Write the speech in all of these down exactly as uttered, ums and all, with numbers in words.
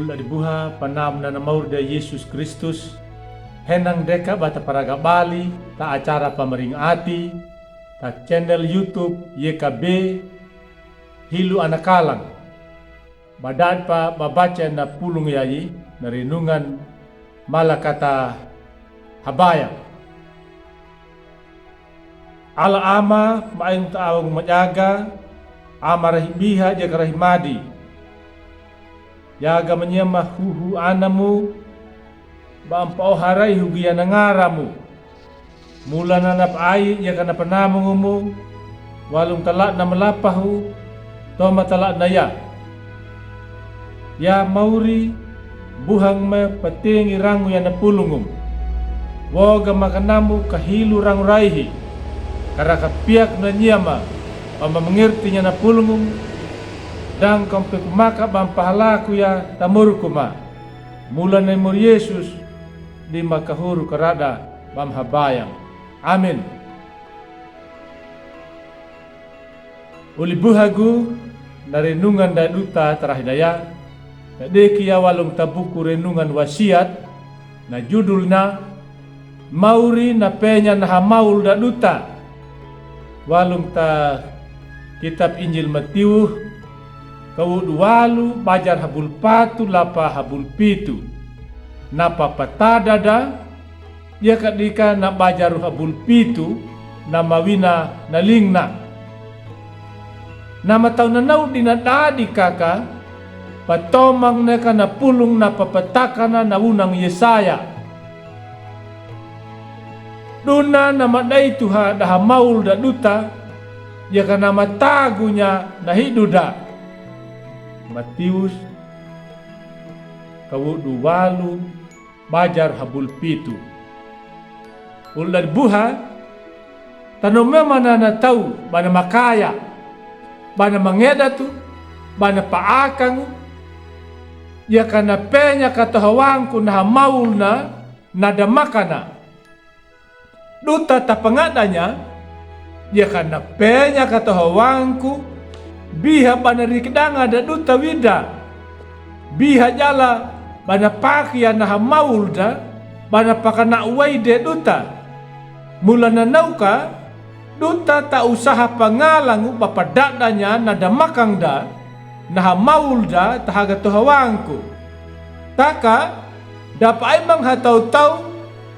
Odi buha panamna na mauri da Yesus Kristus. Henang deka ba ta paraga bali ta acara pamaring ati ta channel YouTube Y K B Hilu Anakalang. Ba da'di pa ba baca na pulung yayi na renungan Malakata Habaya. Ala Ama, ma ain ta awa gu majaga, Ama rahi biha jaga rahi madi. Yaga manyema huhu anamu, ba ampa o harai hugi yana ngaramu. Mula na na paai yaka na panamungumu, walung tala na malapahu, toma tala na ya. Ya mauri, buhang me patengi rangu yana pulungum. Woga makanamu kahilu rangu raihi. Karaka piak na nyema, pama mangirti nyana pulungum, dang kompe kumaka bam pahalaku ya tamurukuma. Mula na i mauri Yesus, di makahuru karada bam habayang. Amin. Uli buhagu na renungan da duta tarahi daya, na deki ya walung ta buku renungan Wasiat, na judulna Mauri na penya na hamaul da duta. Walung ta kitab Injil Matius, kawudu walu bajar habul patu lapa habul pitu. Na papatada da, yaka dika na bajaru habul pitu, na mawina na lingna. Na matau na naudi na dadi kaka, patomang neka na pulung na papatakana na wunang Yesaya. Duna na madai tuha da hamaul da duta, yaka na matagu nya na hidu da. Matius, kawudu walu, bajar habul pitu. Ul da buha, tano mema na na tau, bana makaya, bana mangedatu, bana paakangu, yaka na penya katohawangku na hamaul na, na damakana. Duta tapangadanya, yaka na penya katohawangku, biha bana rikidanga da duta wida. Biha jala bana pakia na hamaul da, bana pakana uwai de duta. Mula na nauka, duta ta usaha pangalangu ba padadanya na damakang da, na hamaul da tahaga tohawangku. Taka, da paai mang hatau-tau,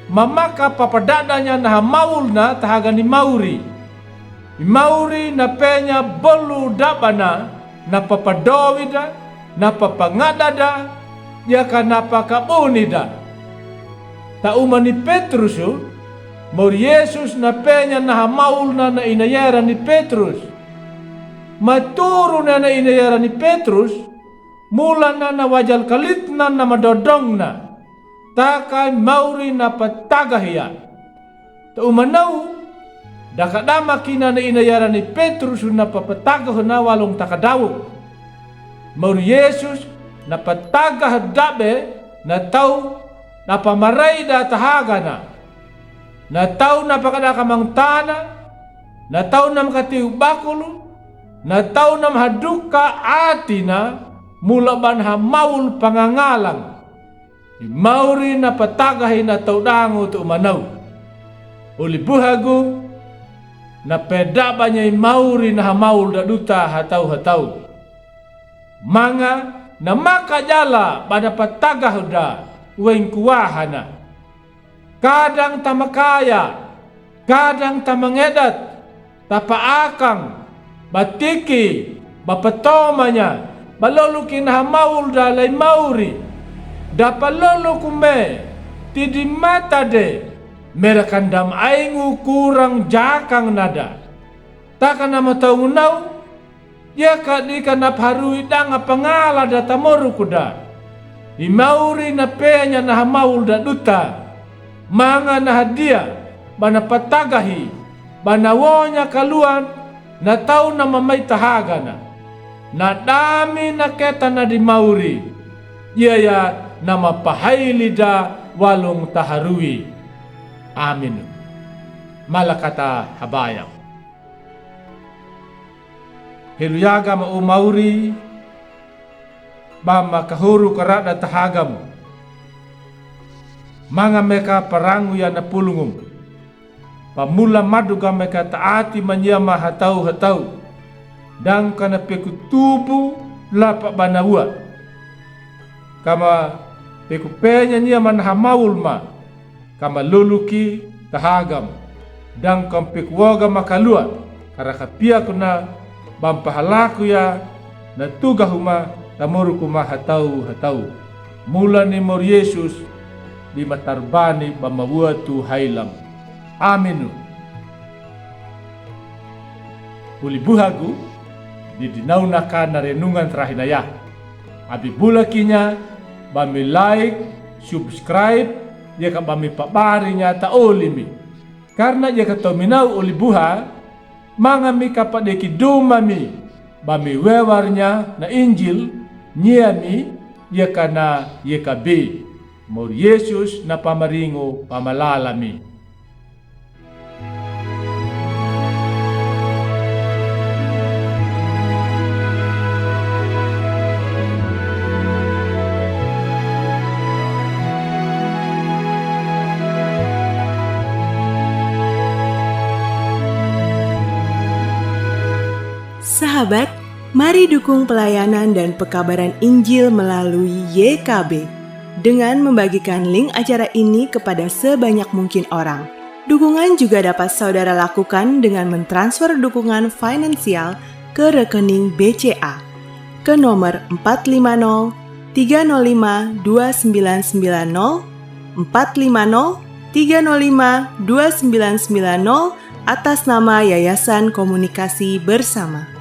mamaka papadadanya na hamaul na tahaga ni mauri. I mauri na penya bolu da bana, na papadowi da, na papangada da, yaka na pakabuni da. Ta uma ni Petrusu, mauri Yesus na penya na hamaul na na inayera ni Petrus. Maturu na na inayera ni Petrus, mula na na wajal kalitna na madodongna. Taka i mauri na patagahi ya. Ta uma nau, da kadama kina na inayera ni Petrus na papatagahi na walung takadawu. Mauri Yesus na patagahi dabe na tau na pamarai da tahagana. Na tau na pakadaka mangtana, na tau na makatiu bakulu, na tau na mahaduka atina, mula bana hamaul pangangalang. I mauri na patagahi na tau dangu tu uma nau. Uli buhagu, na pedabanya i mauri na hamaul da duta hatau-hatau. Manga, na maka jala bana patagahi da wengkuwahana. Kadang ta makaya, kadang ta mangedat, ta paakang, ba tiki, ba patomanya, ba loluki na hamaul da lai mauri. Da pa loluku me, tidi mata de, mera kandam aingu kurang jakang nada. Taka na matau ngunau, yaka dika na paharui danga pangala da tamoruku da. I mauri na penya na hamaul da duta. Manga na hadia, bana patagahi, bana wonya kaluan, na tau na mamai tahagana. Na dami na ketana di mauri. Iya ya na mapahaili da walung taharui. Amin. Malakata habayang. Helu yaga ma u mauri, Ba ma kahuru karada tahaga mu. Manga meka parangu ya na pulungu mu. Ba mula madu ga meka taati mania ma hatau-hatau. Dang kana peku tubu lapa bana ua. Kama peku penya nia mana hamawul ma. Kama luluki tahaga mu. Dang kam peku woga ma kalua. Kara kapia kuna bam pahalaku ya na tuga huma tamoru kuma hatau-hatau. Mula ni mor Yesus di matarbani bama watu hailam. Aminu. Uli buhagu di dinauna ka na renungan rahina ya. Abi bula kinya bami like, subscribe, ya ka bami pabari nya ta oli mi. Karna ya ka tominau uli buha, manga mi ka padeki duma mi, bami wewar nya na Injil, nia mi, ya ka na ya ka bi. Mor Yesus na pamaringu pamalala mi. Sahabat, mari dukung pelayanan dan pekabaran Injil melalui Y K B dengan membagikan link acara ini kepada sebanyak mungkin orang. Dukungan juga dapat saudara lakukan dengan mentransfer dukungan finansial ke rekening B C A ke nomor empat lima nol tiga nol lima dua sembilan sembilan nol, empat lima nol tiga nol lima dua sembilan sembilan nol, atas nama Yayasan Komunikasi Bersama.